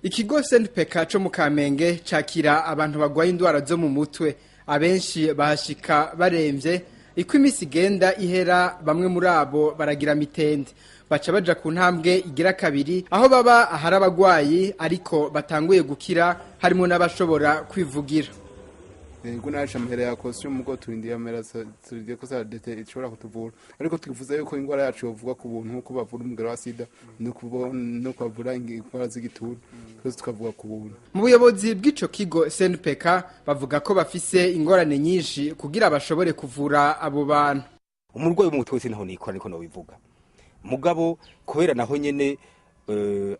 Ikigo SNPK co mu Kamenge cakira abantu bagwaye indwara zo mu mutwe, abenshi bahashika baremvye. Iko imisi igenda ihera, bamwe muri abo baragira mitende, baca baja ku ntambwe igira kabiri, aho baba ahari abagwayi ariko batanguye gukira, harimo n'abashobora kwivugira. Yego, naje amahera ya caution, mugo turindiye amahera, turindiye ko Solidarité ishobora kutuvura, ariko twifuza yuko indwara yacu yovugwa ku buntu nkuko bavura umugera wa sida no kubavura indwara z'igituntu, twese tukavuga ku buntu. Mu buyobozi bw'ico kigo SNPK bavuga ko bafise ingorane nyinshi kugira bashobore kuvura abo bantu. Umurwayi w'umutwe wese ntaho nikora, niko nobivuga. Mugabo kubera naho nyene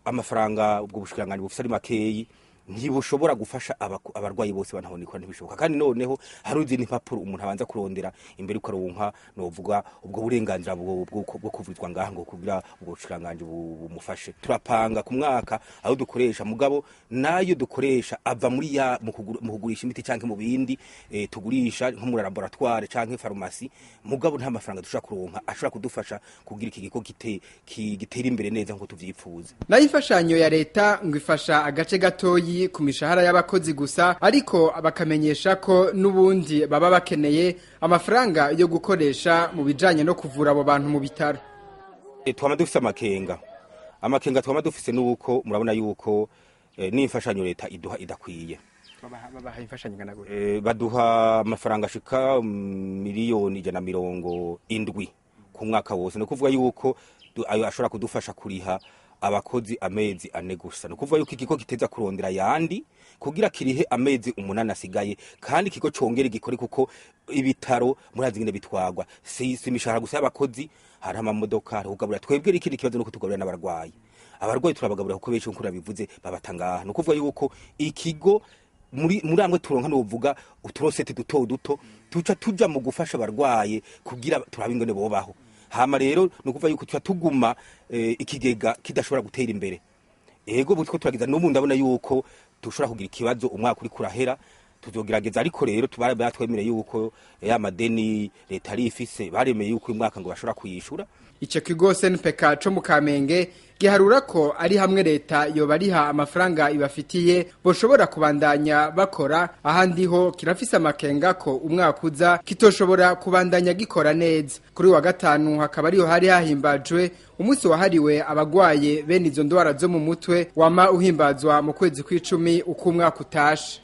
amafaranga ubwo bushikiranganji bufise ari makeyi, ntibushobora gufasha abarwayi bose bantaho nikora, ntibishoboka. Kandi noneho hari izindi mpapuro umuntu abanza kurondera imbere uko aronka novuga ubwo burenganzira bwo kuvurizwa ngaha, ngo kugira ubwo bushikiranganji bumufashe. Turapanga ku mwaka aho dukoresha, mugabo nayo dukoresha ava muri ya mu kugurisha imiti canke mu bindi tugurisha nko muri laboratoire canke farumasi. Mugabo nta mafaranga dushobora kuronka ashobora kudufasha kugira iki kigo gitera imbere neza nkuko tuvyifuza. Nayo imfashanyo ya leta ngo ifasha agace gatoyi ku mishahara y'abakozi gusa, ariko bakamenyesha ko n'ubundi baba bakeneye amafaranga yo gukoresha mu bijanye no kuvura abo bantu mu bitaro. Twama dufise amakenga. Amakenga twama dufise nuko murabona yuko n'imfashanyo leta iduha idakwiye. Babaha imfashanyo ingana gute? Baduha amafaranga ashika 170 miliyoni ku mwaka wose. Ni ukuvuga yuko ayo ashobora kudufasha kuriha abakozi amezi 4 gusa. Ni ukuvuga yuko ikigo giteza kurondera yandi kugira kirihe amezi 8 asigaye, kandi ikigo congere gikore, kuko ibitaro murazi ingene bitwagwa, si imishahara gusa y'abakozi, hari amamodoka, hari kugaburira. Twebwe ikindi kibazo nuko tugaburira n'abarwayi. Abarwayi turabagaburira, kuko benshi nkuko nabivuze babata ngaha. Ni ukuvuga yuko ikigo muri amwe turonka novuga uturosete duto duto tuca tuja mu gufasha abarwaye kugira turabe ingene bobaho. Hama rero ni ukuvuga yuko tuca tuguma ikigega kidashobora gutera imbere. Ego, butwo turagiza n'ubu ndabona yuko dushobora kugira ikibazo umwaka uri kurahera. Tuzogerageza, ariko rero tubara batwemereye yuko ya madeni leta ari ifise, baremeye yuko uyu mwaka ngo bashobora kuyishura. Ico kigo SNPK co mu Kamenge giharura ko ari hamwe leta yoba ariha amafaranga ibafitiye boshobora kubandanya bakora. Ahandi ho kirafise amakenga ko umwaka uza kitoshobora kubandanya gikora neza. Kuri wa gatanu hakaba ariho hari hahimbajwe umunsi wahariwe abagwaye bene izo ndwara zo mu mutwe, wama uhimbazwa mu kwezi kw'icumi uko umwaka utashe.